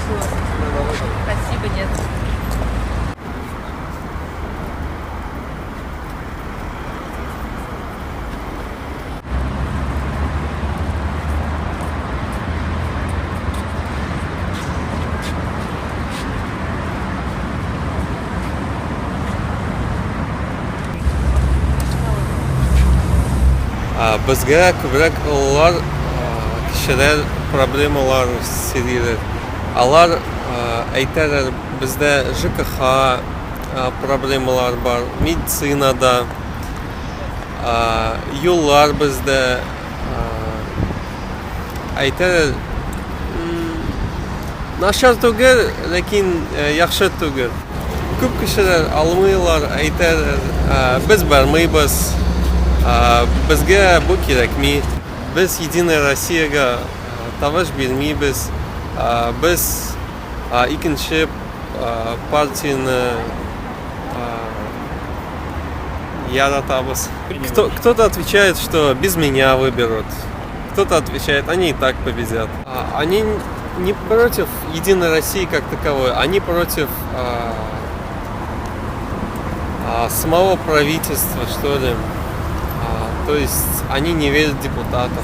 Спасибо, нет. Безгә күбрәк олылар, кешеләр проблемалар сөйлиләр. Алар әйтәләр, бездә ЖКХ проблемалар бар, медицинада, юллар бездә әйтәләр, начар түгел, ләкин яхшы түгел. Күп кешеләр алмыйлар, әйтәләр, без бармыйбыз, безгә бу кирәкми. Без Единая Россиягә тавыш бирмибез, без икенче партияне яратабыз. Кто-то отвечает, что без меня выберут. Кто-то отвечает, они и так победят. Они не против Единой России как таковой, они против самого правительства, что ли. То есть они не верят в депутатов.